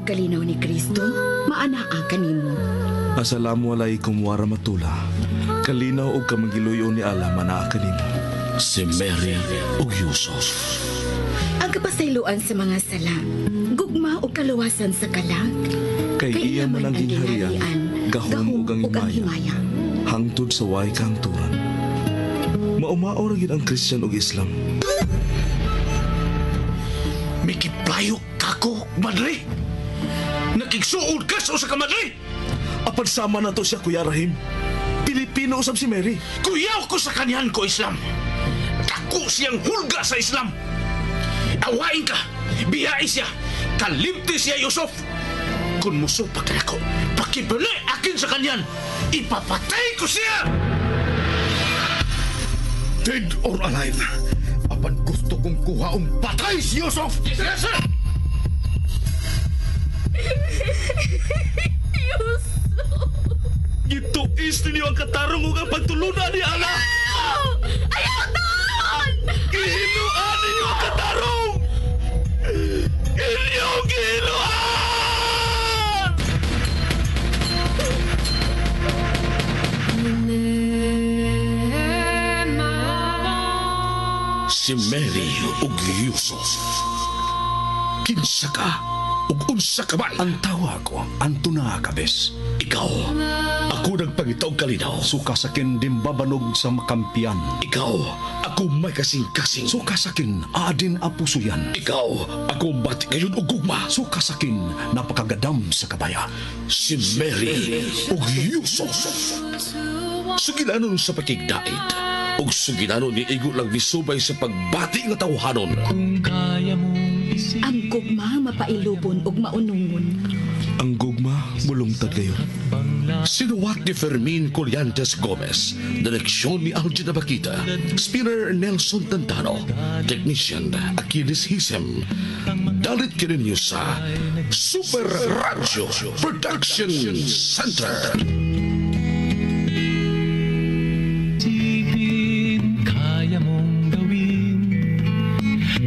kalinaw ni Kristo, maanaa kanimo. Assalamualaikum warahmatullah. Kalinaw og kamangiluyo ni Allah manaa kanimo. Si Mary ug Yusuf. Ang kapasayloan sa mga sala, gugma o kaluwasan sa kalag. Kay iya man ang gingharian, gahom ug ang himaya. Hangtod sa way kahangturan. Maumao ra gyud ang Christian ug Islam. Mikiplayo kako, madre. Nakigsuod ka sa usa ka madre. Apan sama na to siya, Kuya Rahim. Pilipino usab si Mary. Kuyaw ko sa kanyan ko, Islam. Dako siyang hulga sa Islam. Awain ka, biyai siya, kalimti siya, Yusuf. Kung musupak na ako, pakibali akin sa kanyan, ipapatay ko siya! Dead or alive, apan gusto kong kuhaong patay si Yusuf! Yes, sir! Yusuf! Gituis ninyo ang katarong ug ang pagtulunan ni Allah! Ayaw taon! Gihinuan ninyo ang katarong! Inyong gihinuan! Si Mary ug Yusuf. Kinsa ka ug unsa ka man? Ang tawa ko, Antona Cabes. Ikaw, ako nagpangita og kalinaw. Suka sakin dimbabanog sa makampiyan. Ikaw, ako may kasing-kasing. Suka sakin adin apusuyan. Ikaw, ako bati ngayon og gugma. Suka sakin napakagadam sa kabaya. Si Mary ug Yusuf. Sugilanon sa pakigdait ug sugilanon ni igo lang misubay sa pagbati nga tawhanon. Ang gugma mapailubon ug maunungon. Ang gugma mulungtad kayo. Sinuwat ni Fermin Collantes Gomez, direksyon ni Algin Abakita, spinner Nelson Tantano, technician Achilles Hisem. Dalit kininyo sa Super Radio Production Center. Isipin, kaya mong gawin.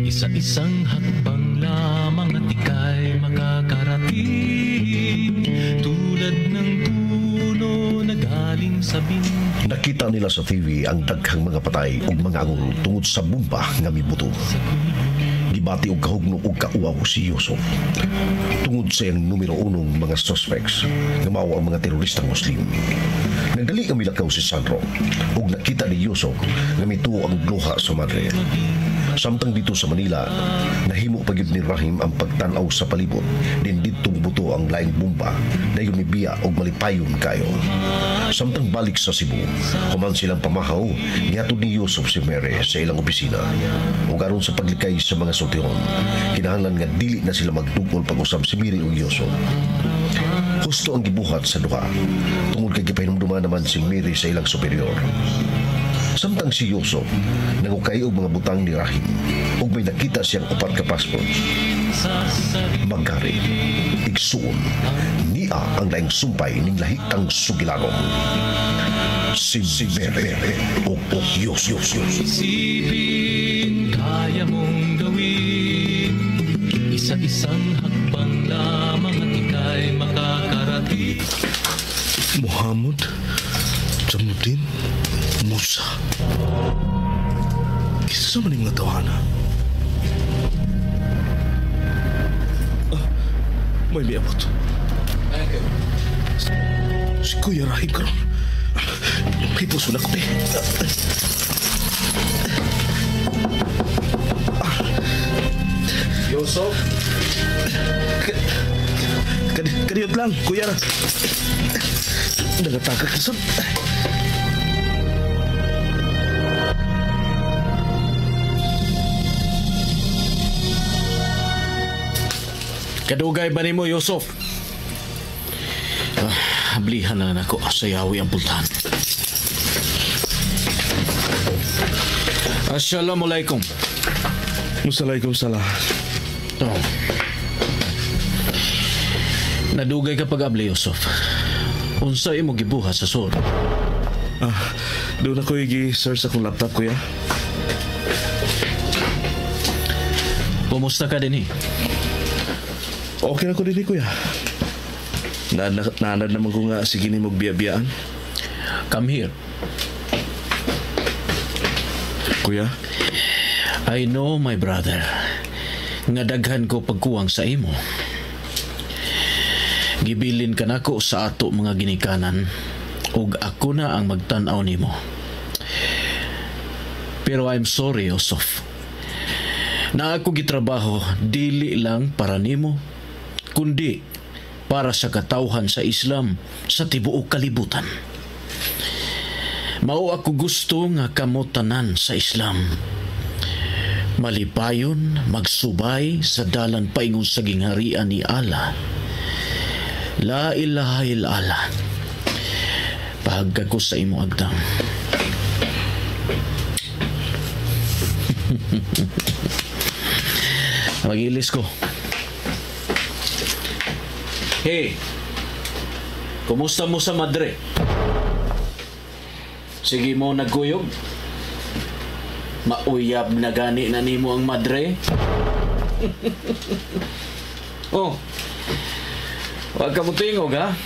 Isa-isang hakbang lamang at ika'y makakarating. Tulad ng puno na galing sa binti. Nakita nila sa TV ang daghang mga patay ug mga angol tungod sa bomba nga mibuto. Gibati og kahugno og kauaw si Yusuf tungod sa iyang numero unong mga suspects nga mao ang mga teroristang Muslim. Nagdali nga milakaw si Sandro ug nakita ni Yusuf nga mituo ang luha sa madre. Samtang dito sa Manila, nahimo pa gyud ni Rahim ang pagtan-aw sa palibot din ditong buto ang laing bomba dayon mibiya og malipayon kayo. Samtang balik sa Cebu, human silang pamahaw, nihatod ni Yusuf si Mary sa ilang opisina. Ug aron sa paglikay sa mga sultihon, kinahanglan nga dili na sila magdugol pag-usab si Mary ug Yusuf. Husto ang gibuhat sa duha, tungod kay gipahinumduman naman si Mary sa ilang superior. Samtang si Yusuf nangukay og mga butang ni Rahim ug may nakita siyang upat ka passport. Magari, igsuon, niya ang laing sumpay ning lahitang sugilanon. Si Mary ug Yusuf. Isipin, kaya mong gawin. Isa-isang hakbang lamang at ika'y makakarating. Muhammad Jamuddin Musa. Kinsa man yung mga tawhana? May miabot. Si Kuya Rahim karon. May puso na ko eh. Yusuf? Kadiyot lang, Kuya Rahim. Nagatagak na sab. Kadugay ba nimo, Yusuf? Ablihan na lang ako sa yawi ang pultahan. Assalamualaikum. Musalaikum salam. Oh. Nadugay ka pag-abli, Yusuf. Unsa imo gibuhat sa sur? Doon ako gi-search akong laptop, kuya. Kumusta ka din eh? Okay na ko dili, kuya. Naanad naman ko nga sige ni magbiya-biyaan. Come here. Kuya? I know, my brother, nga daghan ko pagkuwang sa imo. Gibilin ka nako sa ato mga ginikanan ug ako na ang magtan-aw nimo. Pero I'm sorry, Yusuf. Na ako gitrabaho dili lang para nimo, kundi para sa katawhan sa Islam sa tibuok kalibutan. Mao ako gusto nga kamo tanan sa Islam. Malipayon, magsubay sa dalan paingon sa gingharian ni Allah. La ilaha illallah. Pahagka ko sa imo agdang. Magilis ko. Hey, kumusta mo sa madre? Sige mo nagkuyog? Mauyab na gani na nimo ang madre? Oh, wag ka mo tingog, ha?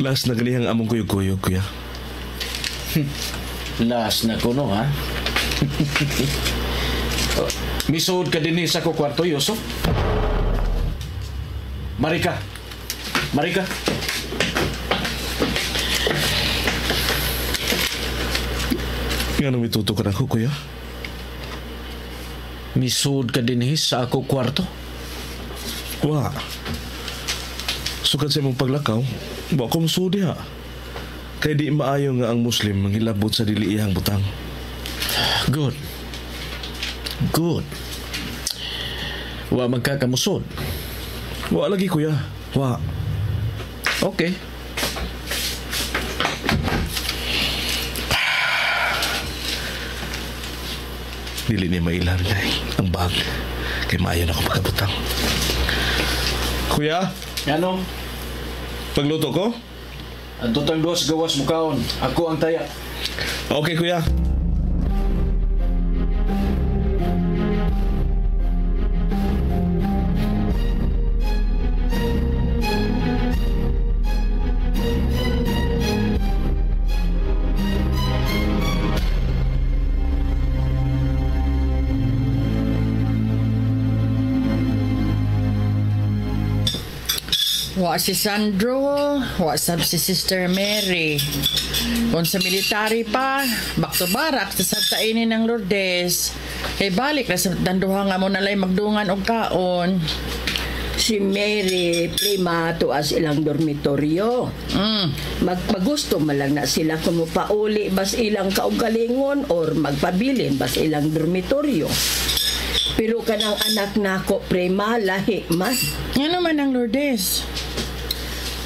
Last na ganihang among kuyog-kuyog, kuya. Last na kuno, ha? Misuod ka din sa ko kwarto, Yusuf. Marika. Marika. Nga nang mituto ka na ako, kuya? Misuod ka din sa ako kwarto? Wa. Sukad sa imong paglakaw, wa ko musuod diha. Kay di maayo nga ang Muslim manghilabot sa dili iyang butang. Good. Good. Wa magkakamusod. Wa lagi, kuya. Wa. Okay. Dili ni mailan ang bag. Kay maayo na ako pagkabutang. Kuya? Ano? Pagluto ko? Ang tutang duwas gawas mukaon. Ako ang taya. Okay, kuya. Wa si Sandro, wa sab si Sister Mary. Kung sa military pa, back to barak sa Santa ini ng Lourdes. Kay balik na sa danduha nga mo nalay magdungan og kaon. Si Mary, prima tuas ilang dormitoryo. Magpagusto man lang na sila kung mupauli bas ilang kaugalingon or magpabilin bas ilang dormitoryo. Pero kanang anak nako, prima, lahi man. Ano man ang Lourdes?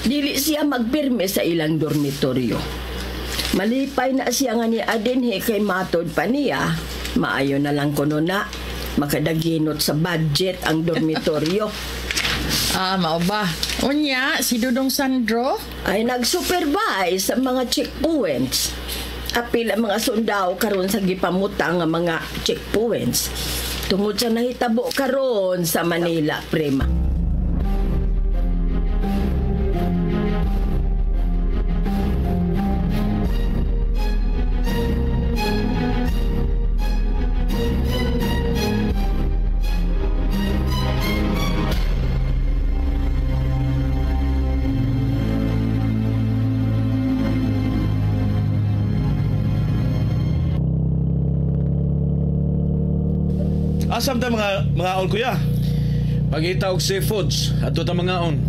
Dili siya magpirme sa ilang dormitoryo. Malipay na siya nga ni Adinhe kay matod pa niya. Maayo na lang kuno na makadaginot sa budget ang dormitoryo. Ah, mao ba? Unya, si Dudong Sandro? Ay nag-supervise sa mga checkpoints. Apil ang mga sundao karon sa gipamutang nga mga checkpoints. Tungod sa nahitabo karon sa Manila, prima. Asam ta mga on, kuya? Pagita og seafoods, adto ta mga on.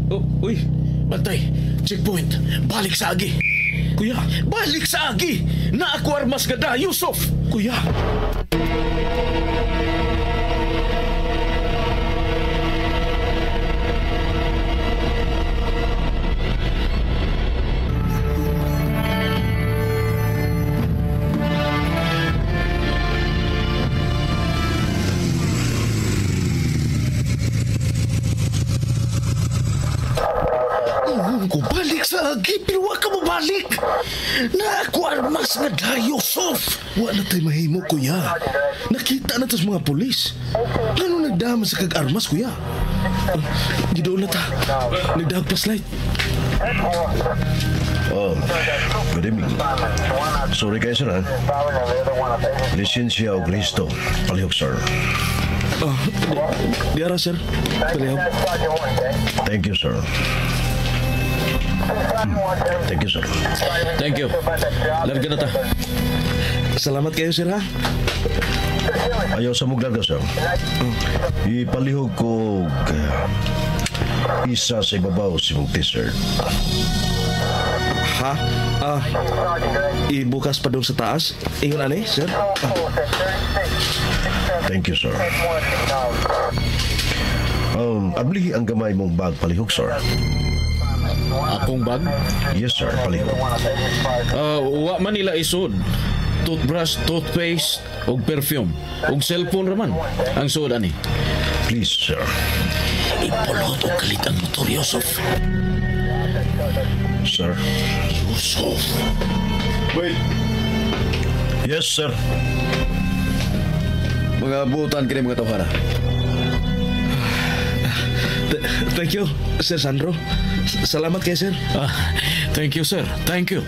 Oh, uy, bantay. Checkpoint. Balik sa agi. Kuya, balik sa agi. Na ako armas gada, Yusuf. Kuya. Balik sa agi, pero wag ka mo. Mubalik. Na ako armas nga da, Yusuf. Wa na tay mahimo, kuya. Nakita na tas mga pulis. Ano nagdama sa kag-armas, kuya? Gidoon na ta. Nagdahag flashlight. Oh, good evening. Sorry kayo, sir, ha? Lisensya o Kristo. Palihog, sir. Oh, di ara, sir. Palihog. Thank you, sir. Thank you, sir. Thank you. Larga na ta. Salamat kayo, sir, ha? Ayaw sa mong larga, sir. Ipalihog ko isa sa ibabaw si mong t-shirt. Ha? Ibukas pa doon sa taas? Ingon ani, sir? Thank you, sir. Ablihi ang gamay mong bag palihog, sir. Akong bag? Yes, sir, palihog. Wa man nila isod. Toothbrush, toothpaste, og perfume, og cellphone raman ang suod ani. Please, sir. Ipulot og kalit ang motor, Yusuf. Sir. Yusuf. Wait. Yes, sir. Mga butan kini mga tawhana. Thank you, Sir Sandro. Salamat kayo, sir. Thank you, sir. Thank you.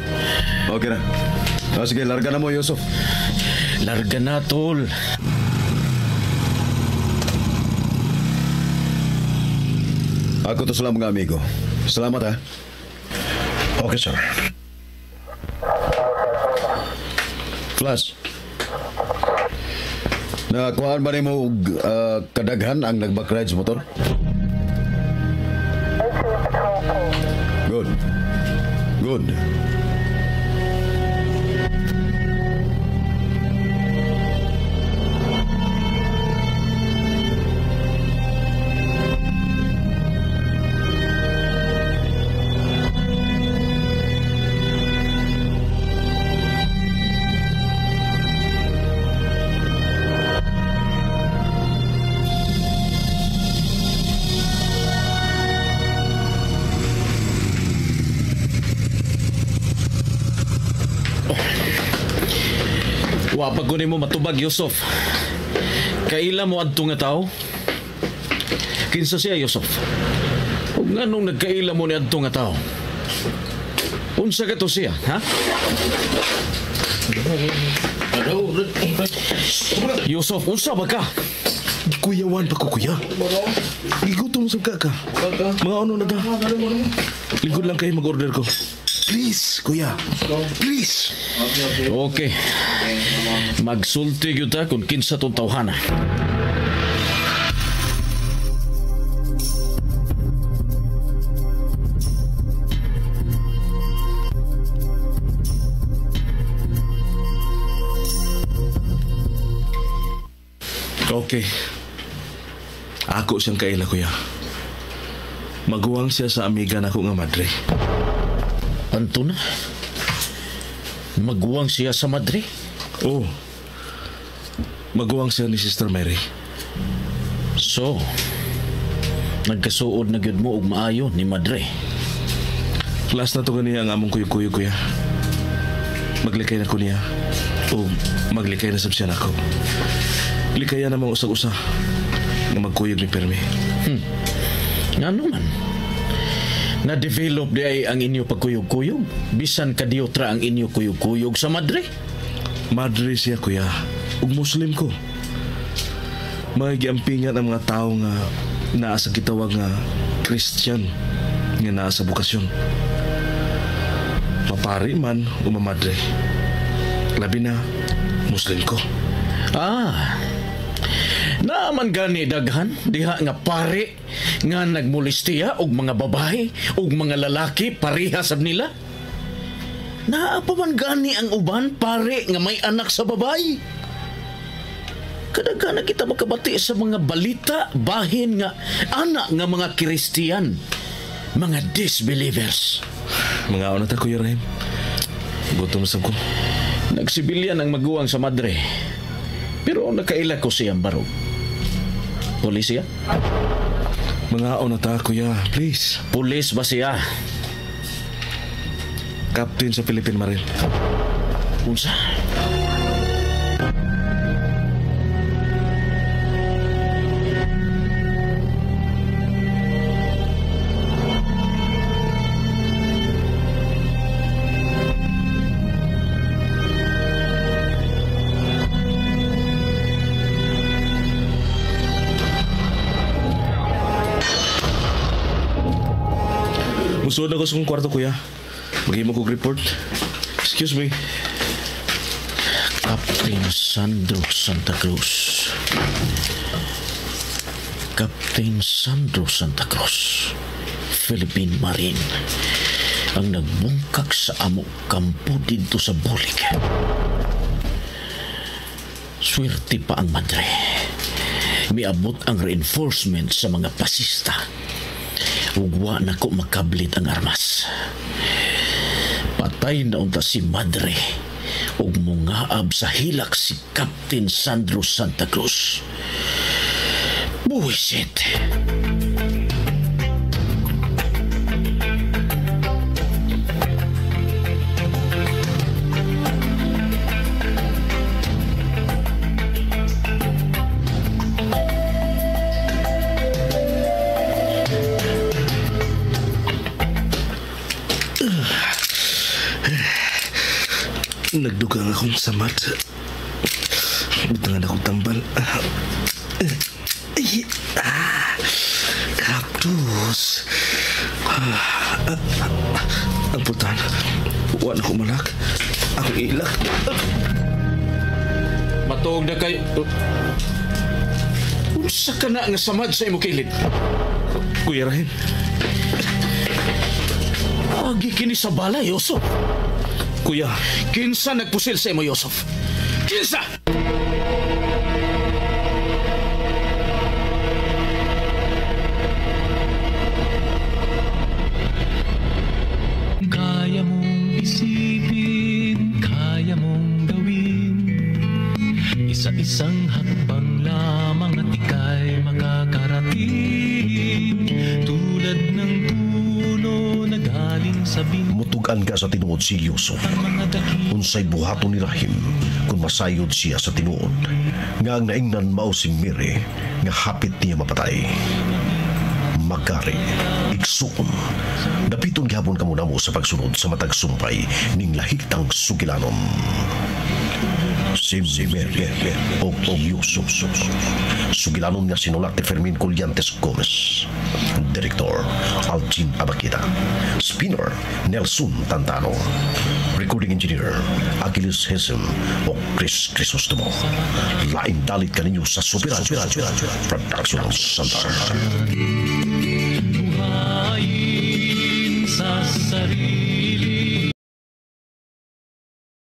Okay na. Sige, larga na mo, Yusuf. Larga na, tol. Ako to sila mga amigo. Salamat, ha. Okay, sir. Flash. Nakuhaan ba nimo og kadaghan ang nag-backride sa motor? Good. Good. Wa pa ko nimo matubag, Yusuf. Kaila mo adto nga tao? Kinsa siya, Yusuf? Ug nganong nagkaila mo ni adto nga tao? Unsa ka to siya, ha? Yusuf, unsa ba ka? Gikuyawan pa ko, kuya. Gigutom sa ka. Mga ano na ta? Lingkod lang kayo mag-order ko. Please, kuya. Please. Okay. Magsulti gyud ta kung kinsa tong tawhana. Okay. Ako siyang kaila, kuya. Maguwang siya sa amiga nako nga madre. Anto na? Maguwang siya sa madre? Oo. Maguwang siya ni Sister Mary. So, nagkasuod na gyud mo og maayo ni madre. Last na to ganiya ang among kuyog-kuyog, kuya. Maglikay na ko niya. O maglikay na sab siya nako. Likaya namang usag-usa nga magkuyog ni Permi. Ngano man? Na-develop di ay ang inyo pagkuyog-kuyog? Bisan kadiotra ang inyo kuyog-kuyog sa madre? Madre siya, kuya. Ug Muslim ko. Mga giampingan ang mga tao nga naa sa gitawag nga Christian nga naa sa bukasyon. Mapari man o mamadre. Labi na, Muslim ko. Ah, naaman gani daghan diha nga pare nga nagmolestiya og mga babae og mga lalaki pareha sab nila. Naa pa man gani ang uban pare nga may anak sa babae. Kadaghan na kita makabati sa mga balita bahin nga anak nga mga Kristiyan, mga disbelievers. Mga una ta, Kuya Rahim. Gutom sab ko. Nagsibilyan ang maguwang sa madre. Pero nakaila ko siyang barog. Pulis siya? Mga una ta, Kuya. Please. Pulis ba siya? Captain sa Philippine Marine. Unsa? Musuod na ko sa kong kwarto, kuya. Maghimo kog report. Excuse me. Captain Sandro Santa Cruz. Captain Sandro Santa Cruz, Philippine Marine, ang nagbungkak sa amo kampo didto sa Bulig. Swerte pa ang madre. Miabot ang reinforcement sa mga pasista. Ugwa na ko makablit ang armas. Patay na unta si madre ug mungaab sa hilak si Captain Sandro Santa Cruz. Buwisit! Nagdugang akong samat. Butangan akong tambal. Ay, kaptus. Ang putan. Wa na ko malak. Akong ilak. Matuog na kay... Unsa ka na nga samad sa imong kilid? Kuya Rahim. Agi kini sa balay, Yusuf. Kuya. Kinsa nagpusil sa imo, Yusuf? Kinsa! Kaya mong isipin, kaya mong gawin. Isa-isang hakbang lamang at ika'y makakarating. Tulad ng puno na galing sa bintana. Mutugan ka sa tinuod si Yusuf. Unsay buhaton ni Rahim kung masayod siya sa tinuod. Nga ang naingnan mao si Mary nga hapit niya mapatay. Magari, igsuon. Dapiton gihapon kamo namo sa pagsunod sa matag sumpay ning lahitang sugilanon. Si Mary o Yusuf. Sugilanon nga sinulat ni Fermin Collantes Gomez. Director Algin Abakita. Spinner Nelson Tantano. Recording Engineer Achilles Hesem o Chris Crisostomo. Laing dalit kaninyo sa Super Production Center. Buhayin sa sarili.